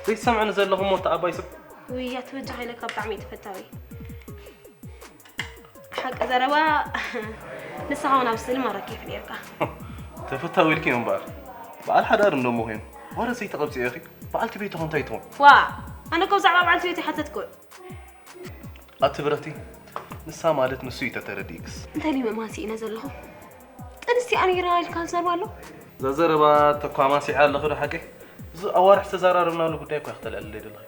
ዘይትሰምዕኒ ዘለኹ እሞ፣ እታ ኣባይ ሰብ። ውይ፣ ኣቲ በጃኻ ኢለካ፣ ብጣዕሚ እዩ ተፈታዊ። ሓቂ ዘረባ፣ ንስኻ እውን ኣብ ስእሊ ማራኪ ኢኻ ነይርካ። ተፈታዊ ኢልኪ እምበኣር፣ በዓል ሓዳር እንዶ እሞ ኮይኑ፣ ወረ ዘይተቐብጽዮ ኢኺ፣ በዓልቲ ቤትኹ እንታይ ትኾን? ዋ፣ ኣነ እኮ ብዛዕባ በዓልቲ ቤት ይሓተትኩ። ኣቲ ብረቲ፣ ንሳ ማለት ንሱ እዩ ተተረዲእክስ። እንታይ ድዩ ምእማን ስኢነ ዘለኹ? ጥንሲ ኣነ ይረኣ ኢልካ ዘረባ ኣሎ? እዛ ዘረባ ተኳማሲዐ ኣለኹ ዶ ሓቂ? እዚ ኣዋርሕ ዝተዘራረብናሉ ጉዳይ እኮ ኢኺ ተልዕልለይ ዘለኺ።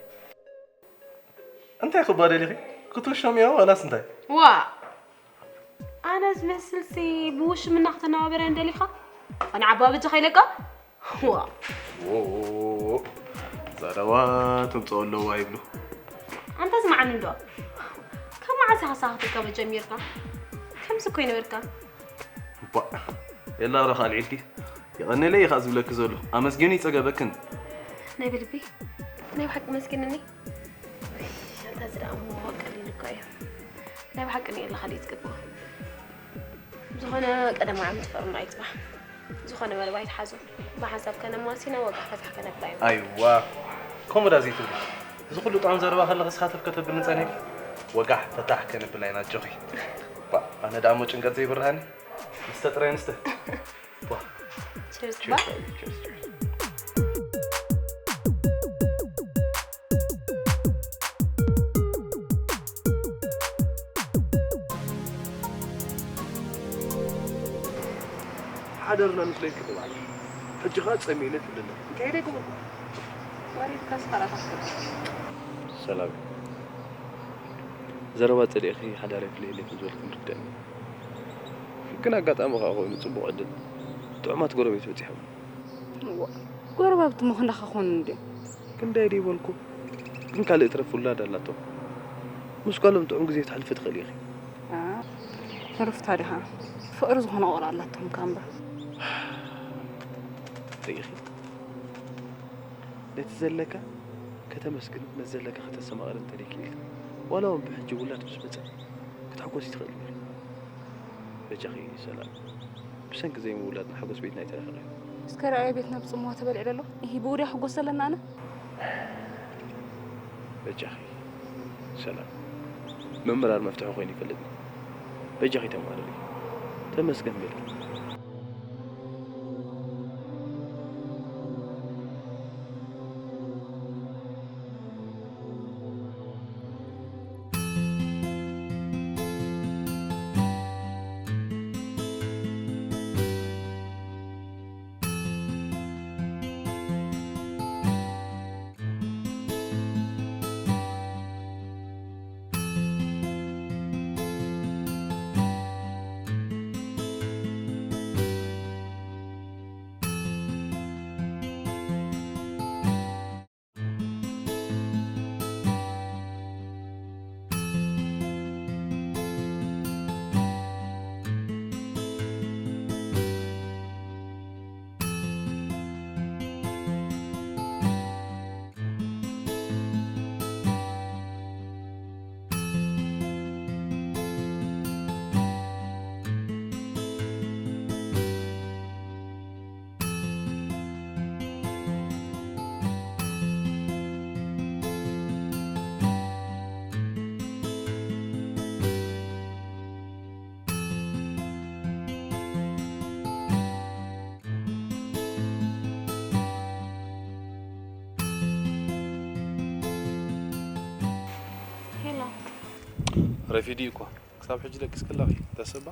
እንታይ ክባ ደሊኺ? ክትውሸምዮ ዋላስ እንታይ? ዋ! ኣነ ዝመስልሲ ብውሽምና ከተነባብረን ደሊኻ? ኣነ ዓባ በጃኻ ኢለካ? ዋ! ዎ! ዛረባ ተምጽኦ ኣለዋ ይብሉ። ኣንታ ስምዓኒ እንዶ። ካብ መዓስ ኢኻ ሳኽትካ መጀሚርካ? ከምዚ እኮ ኣይነበርካን። እባ፣ የላ ረኻ ኣልዒልኪ። የቐነለይ ኢኻ ዝብለኪ ዘሎ። ኣመስግኒ ይጸገበክን። ናይ ብልቢ፣ ናይ ብሓቂ መስግንኒ። ኣንታ እዚ ደኣ እሞ ቀሊል እኮ እዩ። ናይ ብሓቂ ንየላ ካልእ ዝግብኦ። ዝኾነ ቀደማዊ ዓመት ፈርም ኣይጽባሕ። ዝኾነ መደብ ኣይትሓዙ። ብሓንሳብ ከነማሲና ወጋሕ ፈታሕ ከነብላ እዩ። ኣይዋ፣ ከምኡ ዳ ዘይትብሊ። እዚ ኩሉ ጥዑም ዘረባ ከለኺ ስኻተፍ ከተብልኒ ጸኒሕኪ። ወጋሕ ፈታሕ ከነብላ ኢና ኣጆኺ። ባ፣ ኣነ ደኣ እሞ ጭንቀት ዘይብርሃኒ። ንስተ ጥራይ ንስተ። ባ። ቺርስ፣ ባ። ቺርስ፣ ቺርስ፣ ቺርስ። ሓደርና ምስለይ ክትባል። ሕጂ ኸኣ ጸሚእኒ ትብለኒ። እንታይ ደኣ ክብልኩ? ወሪድካ ስኻራ ታስብ። ሰላም። ዘረባ ጸሊእኺ ሓዳር የፍልየለይ ከም ዝበልኪ ምርዳእኒ። ግን ኣጋጣሚ ኸኣ ኮይኑ ጽቡቕ ዕድል። ጥዑማት ጎረቤት በጺሖም። እዋ፣ ጎረባብቲ እሞ ክንዳኻ ክኾኑ እንድዮም። ክንደይ ደይበልኩ፣ ግን ካልእ ትረፍ ውላድ ኣላቶም። ምስ ጓሎም ጥዑም ግዜ ክተሕልፊ ትኽእሊ ኢኺ። ኣ፣ ህሩፍታ ዲኻ? ፍቕሪ ዝኾነ ቆልዓ ኣላቶም እካ እምበር። ርኢኺ? ነቲ ዘለካ ከተመስግን፣ ነቲ ዘለካ ከተስተማቕር እንተደይክኢልካ፣ ዋላ እውን ብሕጂ ውላድ ምስ መጸ ክትሕጎሲ ትኽእሊ ኢኺ። በጃኺ ሰላም፣ ብሰንኪ ዘይምውላድና ሓጎስ ቤትና ኣይተረፈናን። እስከ ረኣዮ ቤትና ብጽምዋ ተበሊዑ ዘሎ። ኢሂ፣ ብኡ ድየ ክሕጎስ ዘለና ኣነ? በጃኺ ሰላም፣ ምምራር መፍትሒ ኮይኑ ይፈልጥኒ። በጃኺ ተማረሪ፣ ተመስገን በሊ። ሄሎ። ረፊድ እዩ እኮ። ክሳብ ሕጂ ደቂስኪ ኣለኺ። ተስባ?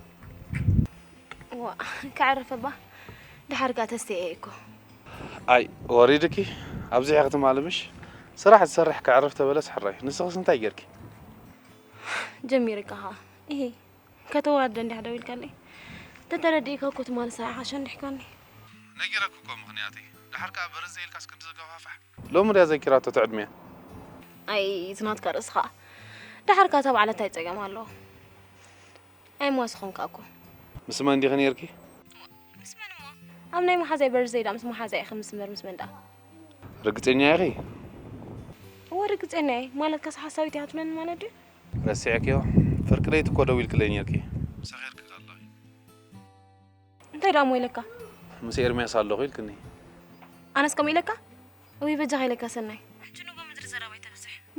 ዋ፣ ክዕርፍ እባ። ደሓር ከኣ ተስተየ እኮ። ኣይ፣ ወሪድኪ? ኣብዚሐ ክትማሊ ምሽ? ስራሕ ዝሰርሕ ክዕርፍ ተበለስ ሕራይ። ንስኽስ እንታይ ጌርኪ? ጀሚርካ ኸኣ። ኢሂ፣ ከተዋርደ እንዲያ ደው ኢልካለይ። ተተረዲእካ እኮ ትማሊ ሰሪዕኻ ሸንዲሕካኒ። ነጊረኪ እኮ ምኽንያተይ። ደሓር ከኣ በርዘ ኢልካስ ክንዲ ዝገፋፋሕ። ሎሚ ድያ ዘኪራቶ ትዕድምያ? ኣይ፣ እቲ ናትካ ርእሲ ኸኣ። ደሓር ከኣ እታ በዓል እንታይ ጸገም ኣለዎ? ኣይመዋስ ኾንካ እኮ። ምስ መን ዲኺ ኔርኪ? ምስ መን እሞ? ኣብ ናይ መሓዛይ በርዝደይ ደኣ ምስ መሓዛይ ኢኺ ምስ እምበር ምስ መን ደኣ? ርግጸኛ ኢኺ? እወ ርግጸኛ እየ። ማለት ከስ ሓሳዊት እያ ትብለኒ ማለት ድዩ? ረሲዕክዮ? ፍርቂ ለይቲ እኮ ደዊልክለይ ኔርኪ። ምሳኺ ርክብ ኣለኺ። እንታይ ደኣ እሞ ኢለካ? ምስ ኤርምያስ ኣለኹ ኢልክኒ። ኣነስ ከምኡ ኢለካ? እውይ በጃኻ ኢለካ ሰናይ። ሕጂ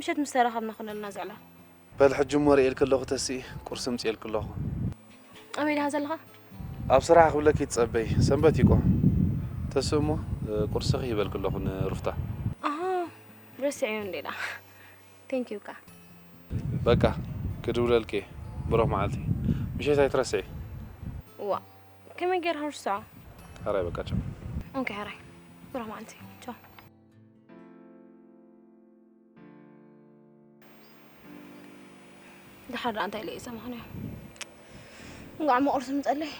ምሸት ምስ ተራኸብና ክነልና ዝዕላ። በል ሕጂ እሞ ርእየልኪ ኣለኹ ተስኢ፣ ቁርሲ ምፅኤልኪ ኣለኹ። ኣበይ ዲኻ ዘለኻ? ኣብ ስራሕ ክብለኪ ትጸበይ፣ ሰንበት ይኮ። ተስኢ እሞ ቁርስኺ ሂበልኪ ኣለኹ ንሩፍታ። ኣሃ፣ ረሲዐዮ እንዴ ዳ። Thank you ካ። በቃ ክድውለልኪ እየ። ብሩኽ መዓልቲ። ምሸት ኣይትረስዒ። ዋ፣ ከመይ ገይርካ ርሳዖ? ሕራይ በቃ ቻው። ኦኬ፣ ሕራይ። ብሩኽ መዓልቲ። ቻው። ድሓር ደኣ እንታይ ኢለ እየ ሰማኽንዮ? እንቋዕ መቑርሲ ምጸለይ፣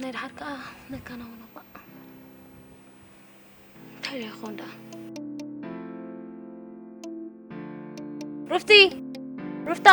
ናይ ድሓር ከኣ ነከናውኖ እባ። እንታይ ኢለ ይኸውን ደኣ? ሩፍቲ! ሩፍታ!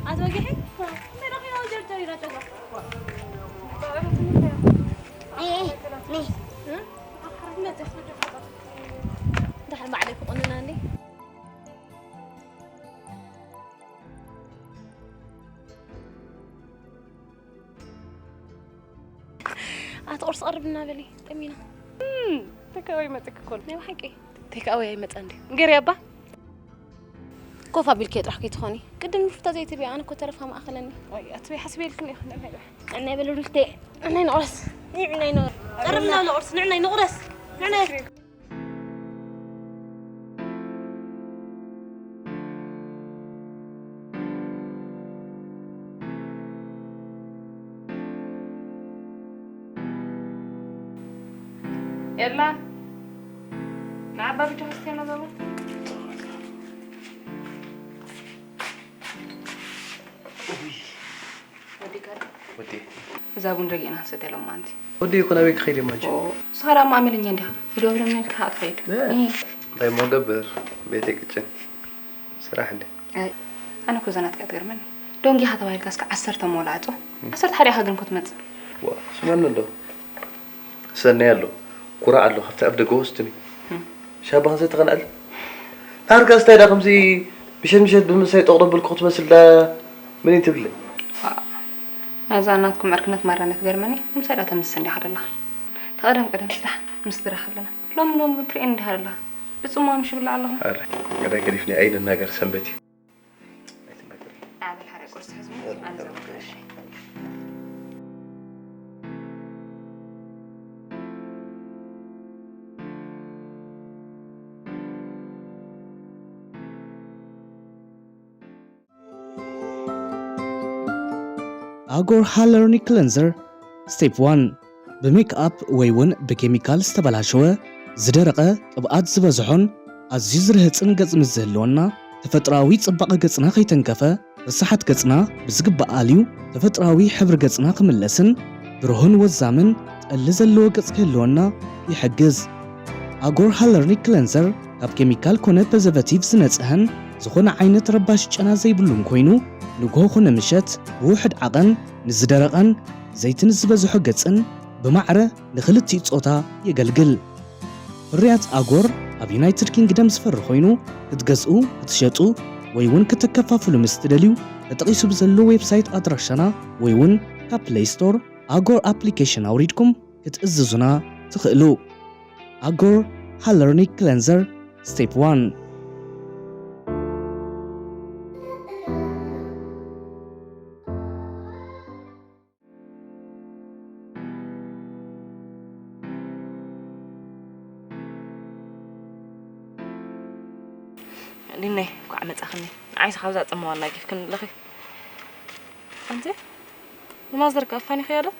ኣቶ ወጊሒ እንታይ ረኺቦ ጀርጀር ኢላ ጨጓ ድሓር ባዕለይ ክቑንና እንዴ። ኣቲ ቁርሲ ቀርብልና በሊ ጠሚና። ተካወይ መጥክ ኮን ናይ ብሓቂ ቴካወይ ኣይመፀን ድዩ? ገሪ ኣባ ኮፍ ኣቢልኪ ጥራሕ ከይትኾኒ ቅድም ሩፍታ ዘይትብያ ኣነ እኮ ተረፋ ማእኸለኒ። ወይ ኣትበይ ሓስበ ኢልክን ኢኹ ናይ ባይ ንዕናይ በሉ ሩፍቴ ንዕናይ ንቑረስ ንዕናይ ንቑረስ ቀርብና ንቑርስ ንዕናይ ንቑረስ ንዕናይ ኤላ ንዓባ ብቻ ስትያና ዘላ ወዲካ ወዲ እዛ ቡን ረጊእና ክንሰትያ ሎማንቲ ወዲ ይኮን ኣበይ ክኸይድ እየ ማጂ ሳራ ማእመለኛ እንዲኻ ሂዶ ብለና ኢልካ ትኸይድ እንታይ እሞ ገብር ቤተይ ቅጭን ስራሕ እንደ ኣነ እኮ እዛ ናትካ ትገርመኒ ደንጊኻ ተባሂልካ እስከ ዓሰርተ መወላዕጾ ዓሰርተ ሓደ ኢኻ ግን እኮ ትመጽእ ስመኒ እንዶ ሰናይ ኣሎ ኩራዕ ኣሎ ካብቲ ኣብ ደገ ወስድኒ ሻባ ክንሰቲ ከነኣል ዳርጋ ስታይ ዳ ከምዚ ምሸት ምሸት ብምሳይ ጠቕዶ ብልኩ ክትመስል ዳ ምን ትብሊ ናይዛ ናትኩም ዕርክነት ማራነት ገርመኒ ምሳይ ዳ ተምስስ እንዲኻ ደለኻ ተቐደም ቀደም ስራሕ ምስ ስድራ ከለና ሎሚ ሎሚ ትርእየኒ እንዲኻ ደለኻ ብጽሙዋ ምሽ ብላ ኣለኹ ገዳይ ገዲፍኒ ኣይንናገር ሰንበት እዩ ኣበል ሓደ ቁርሲ ሕዝሙ ኣነ ዘመክረሽ ኣጎር ሃለርኒ ክለንዘር ስቴፕ ዋን ብሜክኣፕ ወይ እውን ብኬሚካል ዝተበላሸወ ዝደረቐ ቅብኣት ዝበዝሖን ኣዝዩ ዝርህፅን ገፅ ምስ ዝህልወና ተፈጥሮኣዊ ፅባቐ ገፅና ከይተንከፈ ርሳሓት ገፅና ብዝግባእ ኣልዩ ተፈጥሮኣዊ ሕብሪ ገፅና ክምለስን ብሩህን ወዛምን ጠሊ ዘለዎ ገፅ ክህልወና ይሕግዝ። ኣጎር ሃለርኒ ክለንዘር ካብ ኬሚካል ኮነ ፐዘቨቲቭ ዝነፅሀን ዝኾነ ዓይነት ረባሺ ጨና ዘይብሉን ኮይኑ ንግሆ ኮነ ምሸት ብውሕድ ዓቐን ንዝደረቐን ዘይቲ ንዝበዝሖ ገፅን ብማዕረ ንኽልቲኡ ፆታ የገልግል። ፍርያት ኣጎር ኣብ ዩናይትድ ኪንግደም ዝፈሪ ኮይኑ ክትገዝኡ፣ ክትሸጡ ወይ እውን ክተከፋፍሉ ምስ ትደልዩ ተጠቒሱ ብዘሎ ዌብሳይት ኣድራሻና ወይ እውን ካብ ፕለይ ስቶር ኣጎር ኣፕሊኬሽን ኣውሪድኩም ክትእዝዙና ትኽእሉ። ኣጎር ሃለርኒክ ክለንዘር ስቴፕ ዋን። ሊናይ እንኳዕ መጻኽኒ ንዓይስ ካብዛ ጽምዋ ኣናጊፍክኒ ኣለኺ ኣንቲ ንማዘር ከኣ ኣፋኒኽያ ዶ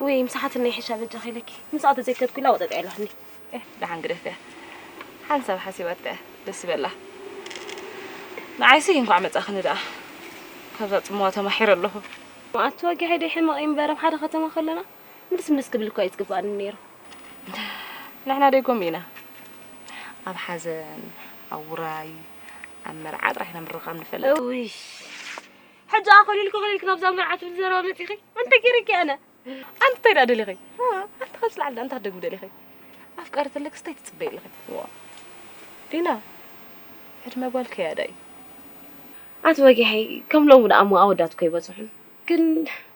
ውይ ምሳሓትኒ ይሕሻ በጃኺ ኢለኪ ምስኣ ተዘይከድኩ ኢላ ወጠጥ ኣለኽኒ ደሓን ግደፍያ ሓንሳብ ሓሲባታ ደስ ይበላ ንዓይሲ እንኳዕ መጻኽኒ ደኣ ካብዛ ጽምዋ ተማሒረ ኣለኹ ኣቲ ወጊሐይ ደይ ሕመቕ እዩ እምበር ኣብ ሓደ ከተማ ከለና ምልስ ምልስ ክብል እኳ እዩ ዝግብኣኒ ነይሩ ንሕና ደይ ከምኡ ኢና ኣብ ሓዘን ኣብ ውራይ ኣብ መርዓ ጥራሕ ኢና ምርኻብ ንፈልጥ እውይ ሕጂ ኣኸሊልኩ ከሊልክ ናብዛ መርዓ ትብል ዘረባ መፂኺ እንታይ ገይረኪ ኣነ ኣንቲ እንታይ ደኣ ደሊኺ? ኣንቲ ካብ ዝለዓል ደኣ እንታይ ክትደግሚ ደሊኺ? ኣፍቃሪ ተለክስ እንታይ ትጽበይ ኣለኺ? ዋ፣ ዲና፣ ዕድመ ጓል ከያዳ እዩ። ኣቲ ወጊሐይ፣ ከም ሎሚ ደኣ እሞ ኣወዳት እኮ ይበዝሑን። ግን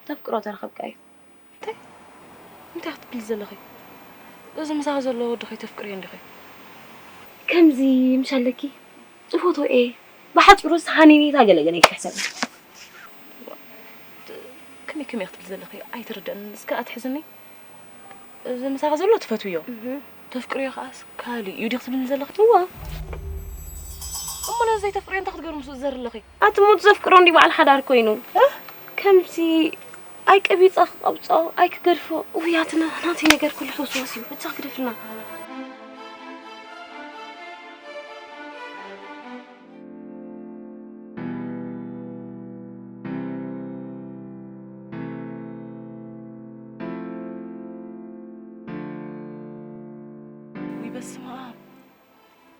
ተፍቅሮ ተረኸብካ እዩ። እንታይ? እንታይ ክትብሊ ዘለኺ? እዚ ምሳኺ ዘሎ ወዲ ኸይተፍቅርዮ እንዲኺ? ከምዚ ምሽ ኣለኪ? ጽፎቶ እየ። ብሓጺሩ ሃኒኒታ ገለ ገለ ይትሕሰብ። ከመይ ከመይ ክትብሊ ዘለኺ ኣይትርደእን። እስከ ኣትሕዝኒ። እዚ ምሳኺ ዘሎ ትፈትውዮ። እህ። ተፍቅርዮ ከኣስ ካልእ እዩ ዲኺ ትብልኒ ዘለኺ? እዋ። እሞ ነዚ ዘይተፍቅርዮ እንታይ ክትገብሪ ምስኡ ትዘሪ ኣለኺ? ኣቲ ሞት ዘፍቅሮ እንዲ በዓል ሓዳር ኮይኑ። እ? ከምዚ ኣይቀቢጸ ክቐብጾ፣ ኣይክገድፎ። ውይ፣ ኣቲ ና-፣ ናተይ ነገር ኩሉ ሕውስዋስ እዩ። በጃ ክደፍና። ውይ፣ በስመ ኣብ።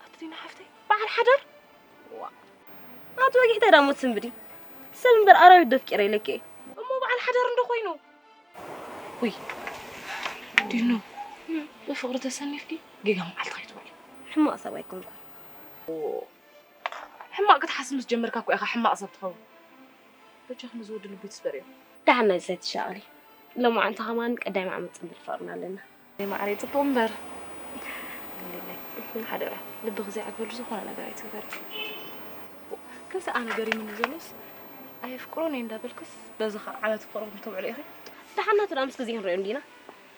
ኣቲ ዲና ሓፍተይ፣ በዓል ሓዳር? ዋ። ኣቲ ወጊሕ እንታይ ደኣ ሞት ስንብዲ? ሰብ እምበር ኣራዊት ዶ ኣፍቂረ ኢለኪ እየ። እሞ በዓል ሓዳር እንዶ ኮይኑ? ውይ፣ ዲኑ፣ ብፍቕሪ ተሰኒፍኪ ጌጋ መዓልቲ ከይትውዕሊ። ሕማቕ ሰብ ኣይኮንኩን። ኦ፣ ሕማቕ ክትሓስብ ምስ ጀመርካ እኮ ኢኻ ሕማቕ ሰብ ትኸውን። በጃኺ ነዚ ወዲ ልቡ ኣይትስበርዮ። ደሓን ናይ ሰቲ ሻቕሊ። ሎማዓንቲ ከማን ቀዳማይ ዓመት ጽንብል ፍቕርና ኣለና። ናይ ማዕረይ ጽቡቕ እምበር። ሓደራ፣ ልብኺ ዘይዓግበሉ ዝኾነ ነገር ኣይትግበሪ። ክንስኣ ነገር ይምኒ ዘሎስ ኣየፍቅሮን እየ እንዳበልክስ በዚ ኸዓ ዓመት ፍቕርኹም ተውዕሉ ኢኺ። ደሓን ናቱ ደኣ ምስ ግዜ ክንሪኦ እንዲና።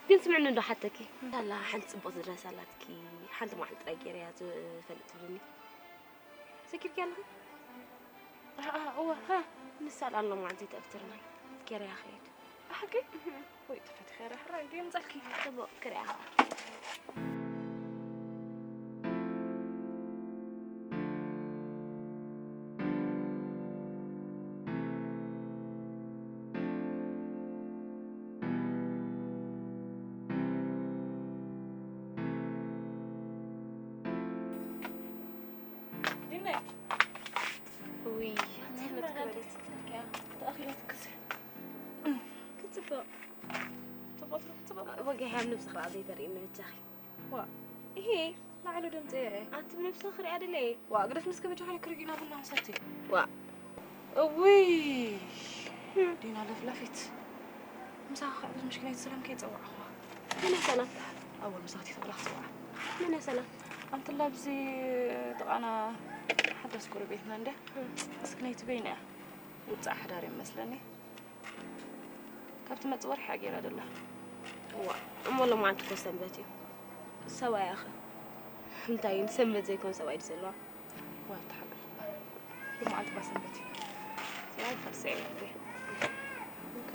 ግን ስምዕኒ እንዶ ሓተኪ። ኣላ ሓንቲ ጽቡቕ ዝድረስ ኣላትኪ። ሓንቲ መዓልቲ ጥራይ ገይረያ ዝፈልጥ ትብልኒ። ሰኪርኪ ኣለኺ? ኣኣ፣ እወ፣ ሃ። ንሳ ኣላ ሎማዓንቲ ተፍትርና። ገይረያ ኸይድ። ብሓቂ? እህ። ወይ ተፈቲኸ ራሕራይ ድየ ምጻልኪ? ጽቡቕ ክሪኣ። ዲናይ። ውይ፣ ኣንተ ተመትከበት። ተኣኺላ ትክስሕ። ክትጽብቕ። ጽብቕቲ ክትጽብቕ። ወግሒ ኣብ ነብስኻ ዘይተርእይኒ በጃኺ። ዋ፣ ይሄ ላዕሉ ድምጺ። ኣንቲ ብነብስኺ ክሪኣ ደለየ። ዋ፣ ግደፍ ንስኪ በጃኺ ክርጊና ቡና ንሰቲ። ዋ። እውይ። ዲና ለፍላፊት። ምሳኻ ከዕብስ ምሽኪናይ ሰላም ከይጸዋዕኹዋ። መን እያ ሰላም? ኣወል ምሳኻ ተይተብላ ክጽዋዓ። መን እያ ሰላም? ኣንትላ ኣብዚ ጥቓና ሓዳስ ጎረቤትና እንድያ። እስኪ ናይቲ በይና እያ። ውጻእ ሓዳር እያ መስለኒ። ካብ ትመጽእ ወርሒ እያ ገይራ ደላ። እዋ፣ እሞ ሎማዓንቲ እኮ ሰንበት እዩ። ሰብኣያ ኸ? እንታይ ንሰንበት ዘይኮን ሰብኣይ ድዩ ዘለዋ? ዋ፣ ተሓቂ። ሎማዓንቲ እባ ሰንበት እዩ። ሰብኣይ ፈልሲ እየ እንዴ? ኦኬ።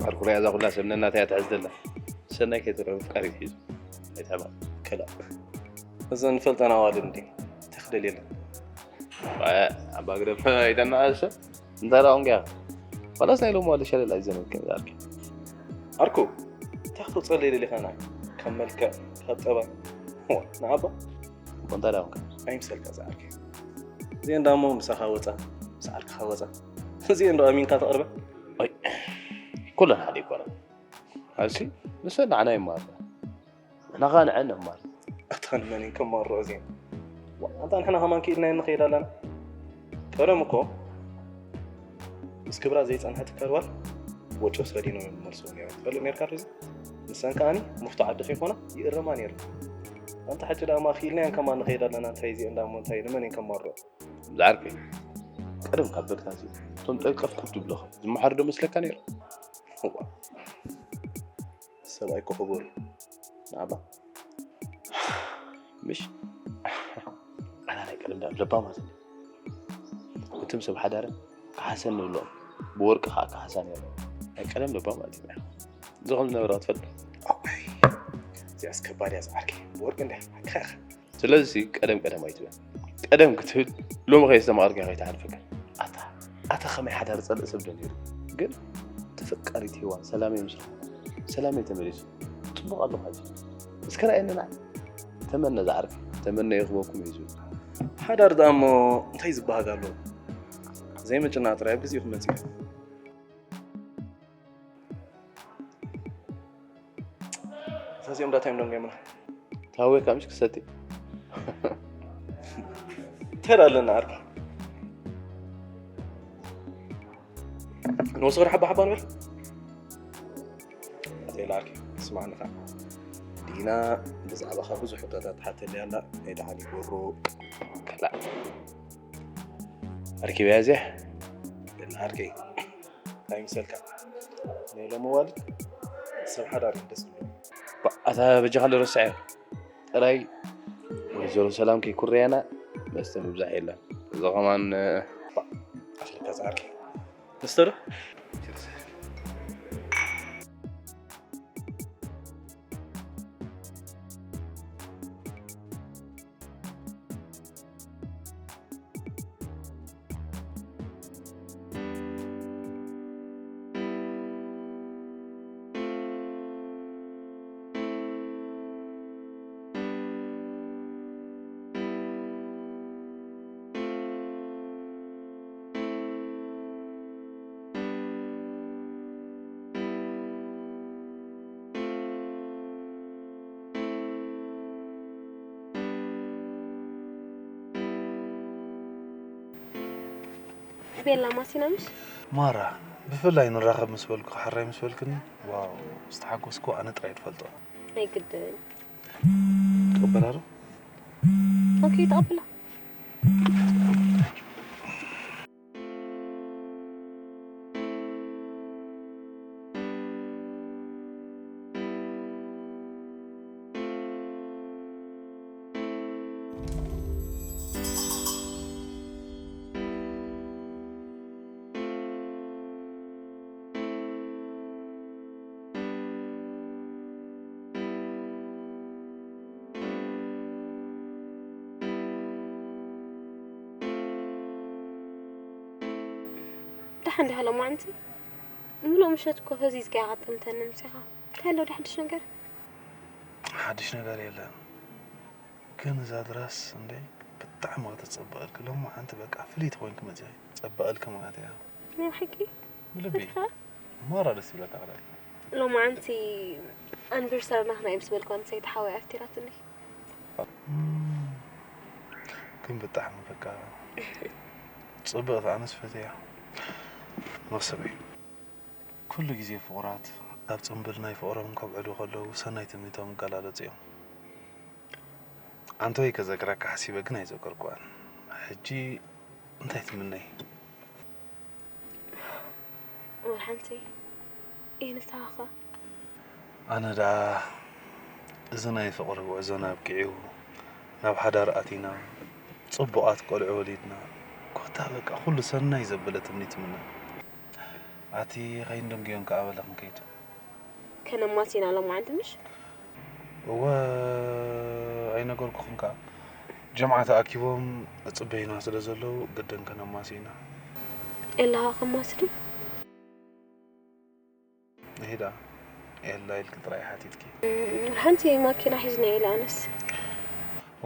ዓርኩ ሪኣ እዛ ኩላ ሰብ ነናታ እያ ትሕዝ ዘላ። ሰናይ ከይትረአ ፍቃሪት ሒዙ። ኣይትሕመቕ። ከላ። እዘን ፈልጠን ኣዋልድ እንዴ? እንታይ ክደልየለን? ኣባ ግደፍ፣ ኣይደና ሰብ። እንታይ ደኣ ኦንግያ? ዋላስ ናይ ሎሚ ዋልሻ ሌላ ይዘመድ ከም ዝኣርኪ? ዓርኩ፣ እንታይ ክትወጸለይ ደሊኻ ንዓይ? ካብ መልክዕ፣ ካብ ጠባይ? ዋ፣ ንዓባ? እኮ እንታይ ደኣ ኦንካ? ኣይምሰልካ ዝኣርኪ። እዚአን ደኣ እሞ ምሳኻ ወጻ፣ ምስ ዓርክኻ ወጻ። እዚአን ዶ ኣሚንካ ተቕርበ? ኣይ፣ ኩለን ሓደ ይኮና። ኣሲ፣ ንሰን ንዓና ይማርና። ንሕና ኸኣ ንዐን ነማርር። ኣታ ንመን እየን ከማርርኦ እዚአን? ዋ፣ ኣንታ ንሕና ከማን ክኢልናየን ንኸይድ ኣለና። ቀደም እኮ ምስ ክብራ ዘይጸንሐት ከርባል ወጮ ሰዲኖም እዮም ዝመልስዎ ነይሮም። ትፈልጥ ነይርካ ዶ እዚ? ንሰን ከኣኒ ሙፍቶ ዓዲ ከይኮና ይእረማ ነይረን። ኣንታ ሕጂ ደኣ እማ ክኢልናየን ከማን ንኸይድ ኣለና። እንታይ እዚአን ደኣ እሞ እንታይ ንመን እየን ከማርርኦ? ዝዓርከይ፣ ቀደም ካብ በግታት እዩ። እቶም ጠልቀፍ ኩብ ትብሎ ኸ ዝመሓር ዶ መስለካ ነይሩ? እዋ። ሰብኣይ እኮ ክቡር እዩ። ንኣባ። ምሽ? ኣና ናይ ቀደም ዳኣ ለባማት እንዲ። እቶም ሰብ ሓዳረ ከሓሰን ንብሎም። ብወርቂ ኸዓ ከሓሳ ነይሩ። ናይ ቀደም ለባማት እዩ። ዝኾም ዝነበረ ክትፈልጥ። ኣዋይ። እዚኣስ ከባድ እያ ዝዓርከይ። ብወርቂ እንድያ። ኣካኻ። ስለዚ ቀደም ቀደም ኣይትበል። ቀደም ክትብል ሎሚ ከየስተማቐርካ ከይትሓልፈካ። ኣታ፣ ኣታ ከመይ ሓዳር ጸልእ ሰብ ዶ ነይሩ? ግን ተፈቃሪት ሄዋን ሰላመይ ምስ ረኸብኩ፣ ሰላመይ ተመሊሱ። ጽቡቕ ኣለኹ ሕጂ። እስከ ርኣየኒ ንዓይ። ተመነ ዝዓርከይ፣ ተመነ ይኽበኩም እዩ ዝብል። ሓዳር ደኣ እሞ እንታይ ዝበሃል ኣሎ? ዘይምጭናቕ ጥራይ ኣብ ግዜኡ ክመጽእ እዩ። እዛ እዚኦም ዳታ እዮም ደንጎምና። ታወይ ካምሽ ክሰቲ። ተዳለና ዓርከይ። ንወስኽር ሓባ ሓባ ንብል። ኣተይ ለዓርከይ፣ ስማዕኒ ኸዓ። ዲና ብዛዕባኻ ብዙሕ ሕቶታት ትሓተኒ ኣላ። ናይ ደሓን ይግበሮ። ክላእ። ኣርኪበያ እዚኣ? የላ ዓርከይ። እንታይ ይምሰልካ? ናይ ሎሚ ዋልድ ሰብ ሓዳር እዩ ደስ ዝብሎ። ባ-፣ ኣታ በጃኻ ዶ ረስዐዮ? ጥራይ ወይዘሮ ሰላም ከይኩረያና መስተ ምብዛሕ የለን። እዛ ኸማን፣ እ፣ ባ-፣ ኣኽልካ ጻዕርኪ። መስተ ዶ? ቤላ ማሲና ምሽ? ማራ፣ ብፍላይ ንራኸብ ምስ በልኩ፣ ሓራይ ምስ በልክኒ፣ ዋው፣ ዝተሓጎስኩ ኣነ ጥራይ ዝፈልጦ። ኣይግድን። ትቕበላ ዶ? ኦኬ፣ ተቐብላ። ደሓን ዲኻ ሎማዓንቲ? ምሉእ ምሸት እኮ ፈዚዝካያ ኸጥምተኒ ምሲኻ። እንታይ ኣሎ ሓድሽ ነገር? ሓድሽ ነገር የለን። ግን እዛ ድራስ እንዴ ብጣዕሚ ከተጸብቐልኪ። ሎማዓንቲ በቃ ፍልይቲ ኮይንኪ መጺኺ። ጸብቐልኪ ማለት እያ። ናይ ብሓቂ? ብልቢ። በቃ። ማራ ደስ ይብለካ ክላል። ሎማዓንቲ ኣኒቨርሰሪና ክናይ ምስ በልኳ ንሰይቲ ሓወይ ኣፍቲራትኒ። እም፣ ግን ብጣዕሚ በቃ ጽብቕቲ ኣነስ ፈትያ። መኽሰበይ። ኩሉ ግዜ ፍቑራት ኣብ ጽምብል ናይ ፍቕሮም ከብዕሉ ከለዉ ሰናይ ትምኒቶም ይገላለጹ እዮም። ኣንቶይ ከዘክረካ ሓሲበ ግን ኣይዘከርኩዋን። ሕጂ እንታይ ትምነይ? ወላ ሓንቲ። ይህ ንስኻ ኸ? ኣነ ደኣ እዚ ናይ ፍቕሪ ጉዕዞና ኣብቂዑ፣ ናብ ሓዳር ኣቲና፣ ጽቡቓት ቆልዑ ወሊድና፣ ኮታ በቃ ኩሉ ሰናይ ዘበለ ትምኒት ምነ። ኣቲ ኸይንደንጉዮም ከኣ በለ ክንከይድ። ከነማሲና ሎማዓንቲ ምሽ? እወ፣ ኣይነገርኩኹን ከኣ። ጀምዓ ተኣኪቦም እጽበዩና ስለ ዘለዉ ግድን ከነማሲ ኢና። ኤላኻ ከማሲ ድዩ? ይሄዳ ኤላ ኢልኪ ጥራይ ሓቲትኪ። እም፣ ሓንቲ ማኪና ሒዝና ኢለ ኣነስ።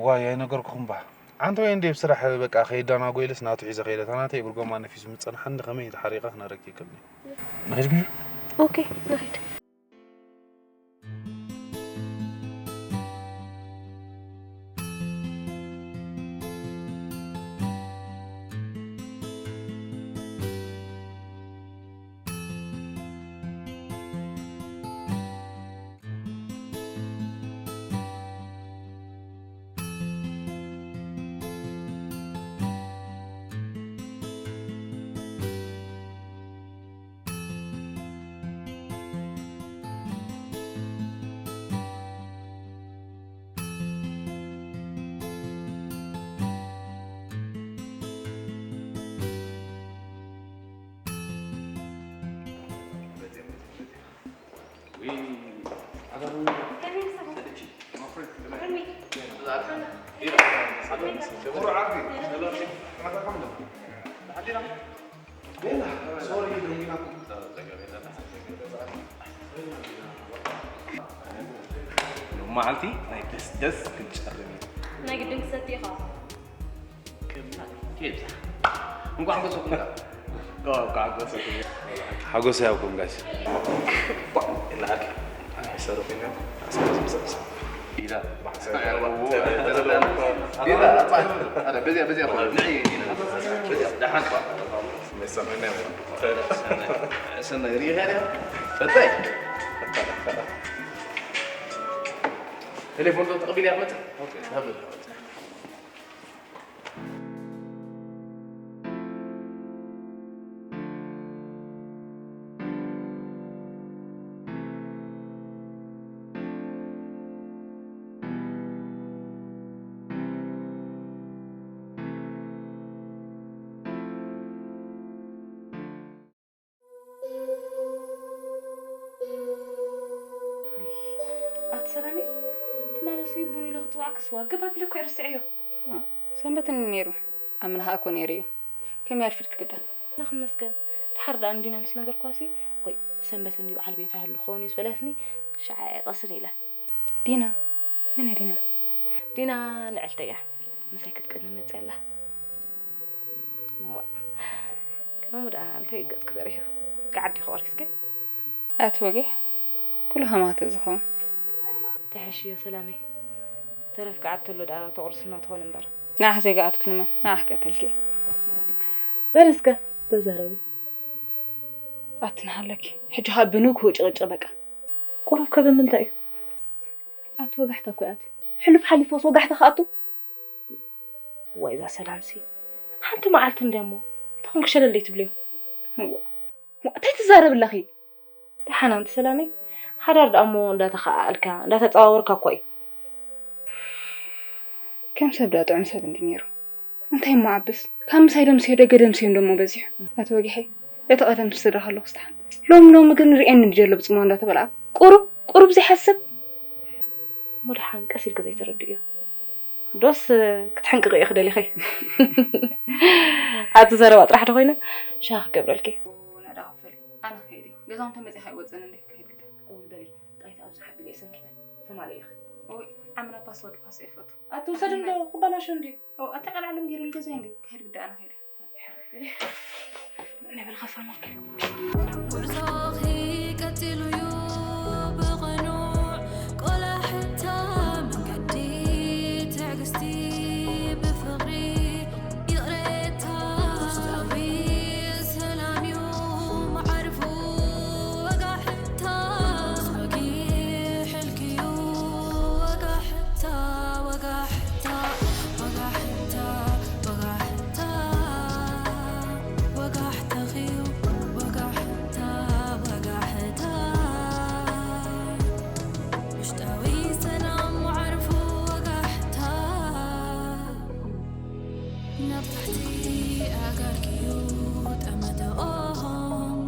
ዋይ፣ ኣይነገርኩኹም ባ። ኣንተ ወይ እንዴ ብስራሕ በቃ ከይዳናጎ ኢለስ ናቱ ሒዘ ከይደ። ታናተይ እግሪ ጎማ ነፊሱ ምጸንሓኒ ከመይ ተሓሪቐ ክነረኪ ይክልኒ። ንኸይድ ብዩ? ኦኬ፣ ንኸይድ። መዓልቲ ናይ ደስ ደስ ክንጨርም እዩ። ናይ ግድን ክሰቲ ኢኻ። ክብላ ይብዛሕ። እንኳዕ ሓጎሰኩም። እንኳዕ ሓጎሰኩም። ሓጎስ ያውኩም ጋሽ። ይልዓል። ኣይ፣ ሰሩ ኮይና። ኢላ። ደሓን። ሰናይ ሪኢኻ ድያ? እንታይ? ቴሌፎን ዶ ተቐቢልያ ክትመጽእ? ኣቲ ሰላመይ፣ ትማሊ ሲ ቡን ኢለ ክጽዋዕኪ ስዋ ግብ ኣቢለ እኮ እየ ረሲዐዮ። ሰንበት እንዲ ነይሩ፣ ኣመና ኸኣ እኮ ነይሩ እዩ። ከመይ ኣርፊድኪ ግዳ? ኣምላኽ ይመስገን። ደሓር ደኣ ንዲና ምስ ነገርኳሲ፣ ወይ ሰንበት እንዲ በዓል ቤታ ይህሉ ክኸውን እዩ ዝበለትኒ፣ ሽዓ እየ ቀስን ኢለ። ዲና? መን እያ ዲና? ዲና ንዕልተይ እያ። ምሳይ ክትቅኒ መጺኣ ኣላ። እሞ፣ ሎሚ ደኣ እንታይ እዩ ገጽኪ ዘርኢኹ? ገዓት ዲኺ ቆሪስኪ? ኣቲ ወጌ፣ ኩሉ ከማኺ ዝኸውን። ተሐሽዮ ሰላመይ። ተረፍ ገዓት ተሎ ደኣ ተቑርስና ትኾን እምበር። ንዓኺ ዘይገዓትኩ ንመን? ንዓኺ ቀተልኪ። በል እስከ ተዛረቢ። ኣቲ ንሃለኪ። ሕጂ ኸኣ ብንግሆ ጭቕጭቕ በቃ። ቁሩብ ከ ብምንታይ እዩ? ኣቲ ወጋሕታ እኮ እያ ኣቲ። ሕሉፍ ሓሊፎስ ወጋሕታ ክኣቱ? ዋይ እዛ ሰላምሲ። ሓንቲ መዓልቲ እንድያ እሞ እንታይ ኮንኪ ሸለል ደይትብልዮ? እዋ፣ እንታይ ትዛረቢ ኣለኺ? ደሓን ኣንቲ ሰላመይ፣ ሓዳር ደኣ እሞ እንዳተኸኣኣልካ እንዳተጸዋወርካ እኮ እዩ። ከም ሰብ ደኣ ጥዑም ሰብ እንዲ ነይሩ። እንታይ እሞ ዓብስ፣ ካብ ምሳይ ደምስዮ ደገ ደምስዮ እንደሞ በዚሑ። ኣቲ ወጊሐይ፣ እቲ ቀደም ትስድራ ከለኹ ስተሓን። ሎሚ ሎሚ ግን ርእየኒ እንዲ ዘሎ ብጽምዋ እንዳተበልዓ። ቁሩብ፣ ቁሩብ ዘይሓስብ። እሞ ደሓን ቀስ ኢልኪ ዘይተረድእዮ። ዶስ ክትሕንቅቂ ኢኺ ደሊኺ? ኣቲ ዘረባ ጥራሕ ዶ ኮይነ? ሻሂ ክገብረልኪ። ንዕዳ ክፈል። ኣነ ክኸይድ እየ። ገዛኹም ተመጺኻ ኣይወጽእን እንዴ? ክኸይድ ግዳ። እወ በሊ። ጣይታ ኣብዚ ሓቂ ገይሰን ኪታ። ተማሊ ኢኺ። ኦይ፣ ዓምና ፓስወርድ ኳስ ይፈቱ። ኣቲ ውሰድ እንዶ፣ ክበላሾ እንዴ? ኦ፣ ኣቲ ቀልዓለም ገይሩ ልገዛ እንዴ? ክኸይድ ግዳ ኣነ ክኸይድ እየ። ንብል ኸፋ ሞክር። ጉዕዞኺ ቀጺሉ እዩ ብቐኑዕ ቆላሕታ መንገዲ ትዕግስቲ ብፍቕሪ ይቕሬታ ውሽጣዊ ሰላም እዩ መዓርፉ ወጋሕታ ወጊሕልኪ እዩ ወጋሕታ ወጋሕታ ወጋሕታ ወጋሕታ ወጋሕታኺ እዩ ወጋሕታ ወጋሕታ ውሽጣዊ ሰላም መዓርፉ ወጋሕታ ናብ ታሕቲ ኣጋርክዩ ጠመተኦም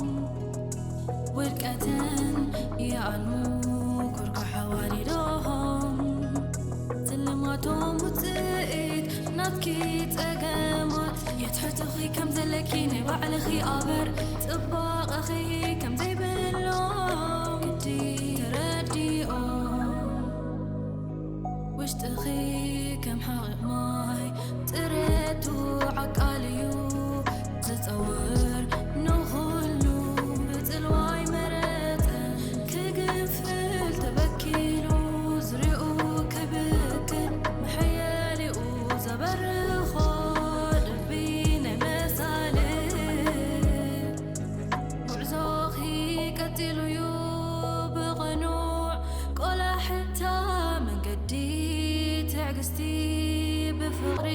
ውድቀትን ይኣልሙ ኩርኩሕ ኣዋሪዶም ስልማቶም ውፅኢት ናትኪ ፀገማት የትሕትኺ ከም ዘለኪ ናይ ባዕልኺ ኣበር ፅባቐኺ ከም ዘይብሎም ግዲ ተረዲኦም ውሽጥኺ ከም ሓቒቕ ማይ ጥረቱ ዓቃል እዩ ዝጸውር ንኹሉ ብጽልዋ ኣይመረጸን ክግፍል ተበኪሉ ዝርኡ ክብክን መሐየሊኡ ዘበርኾ ልቢ ናይ መሳልል ጉዕዞኺ ቀጺሉ እዩ ብቐኑዕ ቆላሕታ መንገዲ ትዕግስቲ ብፍቕሪ